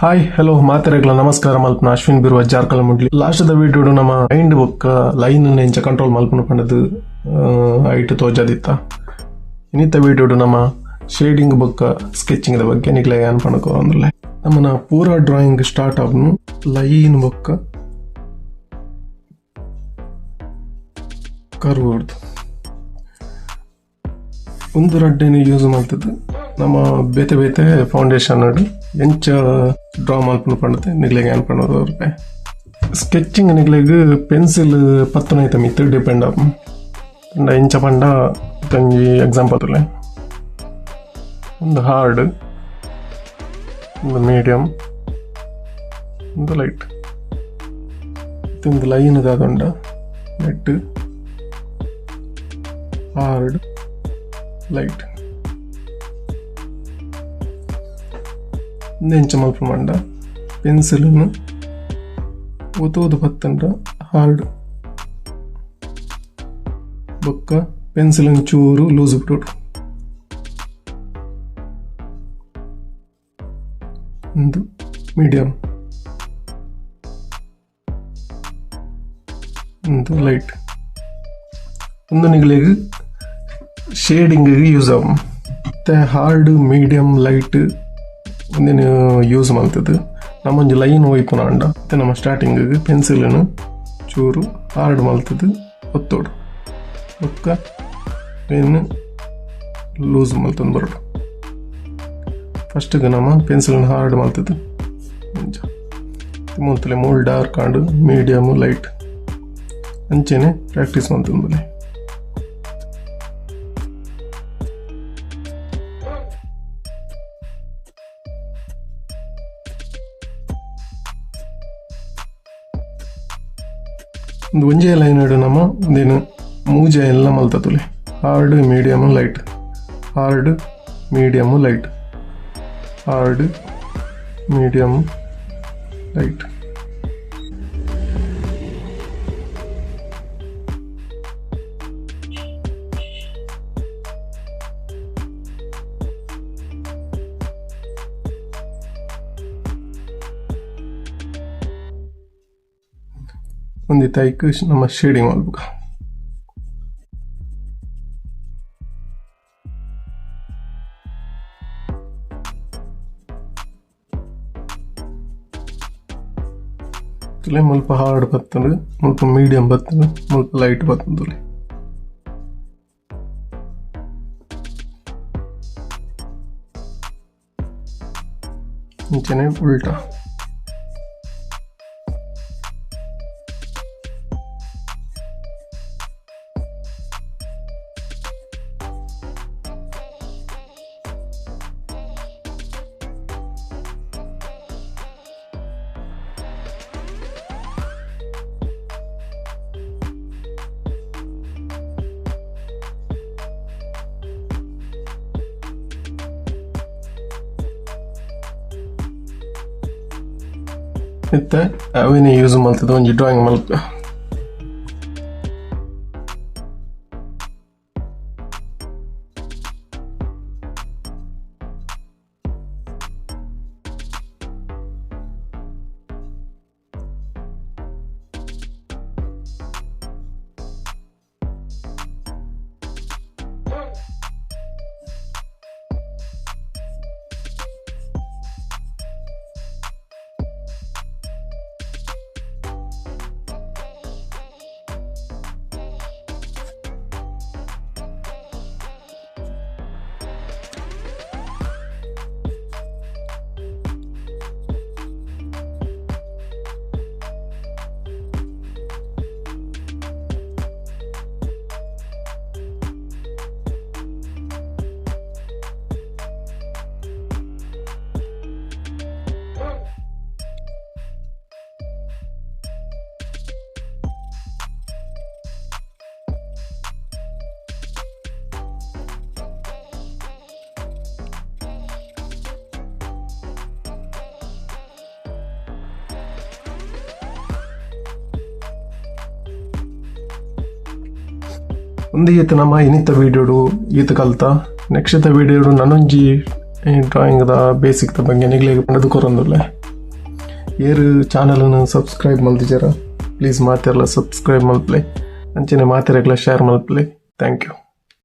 Hi hello ಮಾತೆರೆಗ್ಲ ನಮಸ್ಕಾರ ಮಲ್ಪನ Ashwin ಬಿರುವ ಜಾರ್ಕಲ ಮುಡ್ಲಿ last the video ನಮ್ಮ mind ಬೊಕ್ಕ ಲೈನ್ ಎಂಚ ಕಂಟ್ರೋಲ್ ಮಲ್ಪನ ಪಂಡದು ಐಟ್ ತೋಜಾದಿತ್ತ. ಇನ್ನಿತ್ತ ವಿಡಿಯೋ ನಮ್ಮ ಶೇಡಿಂಗ್ ಬೊಕ್ಕ ಸ್ಕೆಚಿಂಗ್ the ಬಗ್ಗೆ ನಿಗ್ಲ ಏನ್ ಪಣಕೋ ಅಂದ್ರಲೆ ನಮ್ಮನ ಪೂರಾ ಡ್ರಾಯಿಂಗ್ ಸ್ಟಾರ್ಟ್ ಆಪ್ನು ಲೈನ್ ಬೊಕ್ಕ ಕರ್ವ್ ಹೊಡ್ದು ಒಂದು ರಡ್ಡೆನ ಯೂಸ್ ಮಾಡ್ತದೆ ನಮ್ಮ ಬೇತೆ ಬೇತೆ ಫೌಂಡೇಶನ್ ಎಂಚ ಡ್ರಾ ಮಲ್ಪನ ಪಂಡತೆ ನಿಗ್ಲೆಗೆ ಏನ್ ಪಣ್ಣದು ರೂಪಾಯಿ ಸ್ಕೆಚಿಂಗ್ ನಿಗ್ಲೆಗ್ ಪೆನ್ಸಿಲ್ ಪತ್ತನೈತ ಮಿತ್ತು ಡಿಪೆಂಡ್ ಆಪ್ ಪಂಡ ಎಂಚ ಪಂಡ ತಂಜಿ ಎಕ್ಸಾಂಪಲ್ ಒಂದು ಹಾರ್ಡ್ ಒಂದು ಮೀಡಿಯಂ ಒಂದು ಲೈಟ್ ಒಂದು ಲೈನ್ ದಾದುಂಡ net hard light ಎಂಚ ಮಲ್ಪ ಮಂಡ ಪೆನ್ಸಿಲ್ ಒತ್ತೋದು ಪತ್ತಂಡ ಹಾರ್ಡ್ ಬೊಕ್ಕ ಪೆನ್ಸಿಲ್ ಚೂರು ಲೂಸ್ ಬಿಡೋಡು ಒಂದು ಮೀಡಿಯಂ ಒಂದು ಲೈಟ್ ಒಂದು ನಿಗಲಿಗೆ ಶೇಡಿಂಗ್ ಯೂಸ್ ಆವು ಮತ್ತೆ hard medium light ಒಂದೇನು ಯೂಸ್ ಮಾಡ್ತದೆ ನಮ್ಮೊಂಜಿ ಲೈನ್ ಒಯ್ಪುನ ಅಂಡ ಮತ್ತೆ ನಮ್ಮ ಸ್ಟಾರ್ಟಿಂಗ್ ಪೆನ್ಸಿಲನ್ನು ಚೂರು ಹಾರ್ಡ್ ಮಲ್ತದ್ದು ಒತ್ತೋಡು ಬೊಕ್ಕ ಪೆನ್ ಲೂಸ್ ಮಲ್ತೊಂದು ಬರೋಡು. ಫಸ್ಟ್ಗೆ ನಮ್ಮ ಪೆನ್ಸಿಲನ್ನು ಹಾರ್ಡ್ ಮಲ್ತದ್ದು ಅಂಚ ಮೂಲ್ತಲೆ ಮೂಲ್ dark and medium light ಅಂಚೆನೆ ಪ್ರಾಕ್ಟೀಸ್ ಮಲ್ತೊಂದು. ಒಂದು ಒಂಜೇ ಲೈನ್ ಇಡು ನಮ್ಮ ಒಂದೇನು ಮೂಜೆ ಎಲ್ಲ ಮಲ್ತತುಲೆ hard medium light hard medium light hard medium light. ಒಂದು ತೈಕ್ ನಮ್ಮ ಶೇಡಿಂಗ್ ಮಲ್ಪುಗ. ತುಲೆ ಮುಲ್ಪ ಹಾರ್ಡ್ ಬರ್ತದೆ ಮುಲ್ಪ ಮೀಡಿಯಂ ಬರ್ತದೆ ಮುಲ್ಪ ಲೈಟ್ ಬರ್ತದೆ. ಇಂಚನೆ ಉಲ್ಟಾ ಇತ್ತೆ ಅವೇನೆ ಯೂಸ್ ಮಲ್ತದೆ ಒಂಜಿ ಡ್ರಾಯಿಂಗ್ ಮಲ್ಪ. ಒಂದು ಈತ ನಮ್ಮ ಇನ್ನಿತ ವಿಡಿಯೋಡು ಈತ ಕಲ್ತ ನೆಕ್ಸ್ಟ್ ವಿಡಿಯೋಡು ನಾನೊಂಜಿ drawing the basic the ಬಗ್ಗೆ ನಿಗ್ಲೆಗ್ ಪಂಡದು ಕೊರೊಂದುಲ್ಲೆ. ಏರ್ ಚಾನಲ್ನ್ ಸಬ್ಸ್ಕ್ರೈಬ್ ಮಲ್ತಿಜರ, ಪ್ಲೀಸ್ ಮಾತೆರ್ಲ ಸಬ್ಸ್ಕ್ರೈಬ್ ಮಲ್ಪಲೆ. ಅಂಚನೆ ಮಾತೆರೆಗ್ಲ ಶೇರ್ ಮಲ್ಪಲೆ. Thank you.